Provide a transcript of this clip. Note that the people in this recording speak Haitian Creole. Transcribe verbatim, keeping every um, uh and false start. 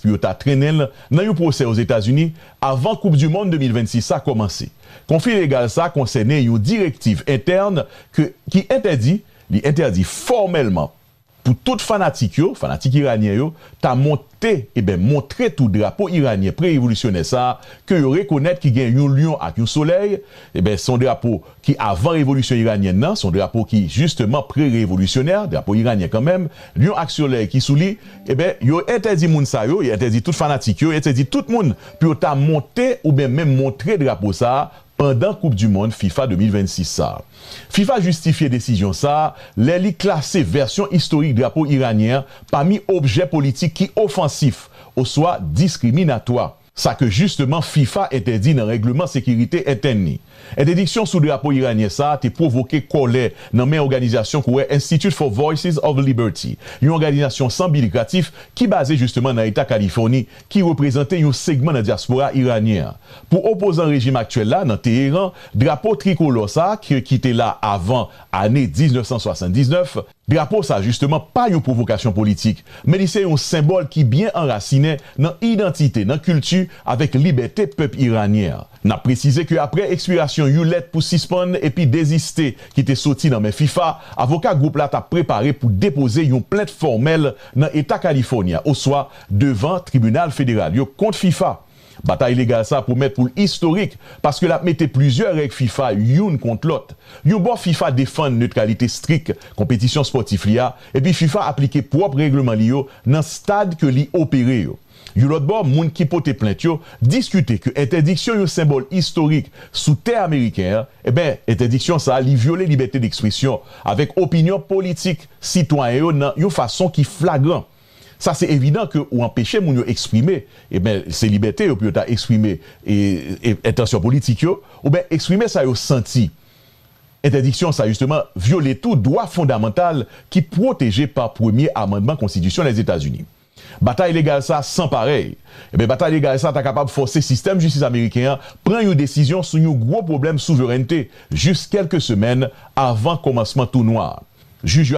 pou yo ta trennen l nan yon pwosè Ozetazini avan Koup di Mond de mil vennsis sa kòmanse. Konfli legal sa konsène yon direktiv entèn ke, ki entèdi, li entèdi fòmèlman pou tout fanatik yo, fanatik iranyen yo, ta monte, eben, montre tou drapo iranyen pre-revolisyonè sa a, ke yo rekonèt ki gen yon lyon ak yon solèy, eben, se yon drapo ki avan revolisyon iranyen nan, se yon drapo ki jisteman pre-revolisyonè, drapo iranyen kanmenm, lyon ak solèy ki sou li, eben, yo entèdi moun sa yo, yo entèdi tout fanatik yo, yo entèdi tout moun pou yo ta monte oubyen menm montre drapo sa a pandan Koup di Mond fifa de mil vennsis sa a. Fifa jistifye desizyon sa a lè li klase vèsyon istorik drapo iranyen an pami objè politik ki ofansif oswa diskriminatwa, sa ke jisteman fifa entèdi nan règleman sekirite entèn li. Entèdiksyon sou drapo iranyen sa a te pwovoke kòlè nan men òganizasyon kourè Institute for Voices of Liberty, yon òganizasyon san bi likratif ki baze jisteman nan Eta Kalifòni, ki reprezante yon segman nan dyaspora iranyen an. Pou opozan rejim aktyèl la nan Teheran, drapo trikolò sa a, ki, ki te la avan ane diznèf san swasanndiznèf, drapo sa a, jisteman, pa yon pwovokasyon politik, men li se yon senbòl ki byen anrasinen nan idantite, nan kilti, avèk libète pèp iranyen an. N ap presize ke apre ekspirasyon yon lèt pou sispann epi deziste ki te soti nan men fifa, avoka gwoup la t ap prepare pou depoze yon plent fòmèl nan Eta Kalifòni a, oswa devan tribinal federal yo kont fifa. Batay legal sa a pwomèt pou l istorik, paske l ap mete plizyè règ fifa youn kont lòt. Yon bò, fifa defann netralite strik, konpetisyon espòtif li a, epi fifa aplike pwòp règleman li yo nan stad ke li opere yo. Yon lòt bò, moun ki pote plent yo diskite ke entèdiksyon yon senbòl istorik sou tè ameriken an, eben, entèdiksyon sa a, li vyole libète dekspresyon avèk opinyon politik sitwayen yo nan yon fason ki flagran. Sa se evidan ke ou anpeche moun yo eksprime, eben, se libète yo pou yo ta eksprime, e, e, entansyon politik yo, oubyen eksprime sa yo santi. Entèdiksyon sa, jisteman, vyole tou dwa fondamantal ki pwoteje pa Premye Amannman Konstitisyon Lèzetazini. Batay legal sa san parèy. Eben, batay legal sa ta kapab fòse sistèm jistis ameriken an pran yon desizyon sou yon gwo pwoblèm souverènte jis kèlke semèn avan kòmansman tounwa a. Jij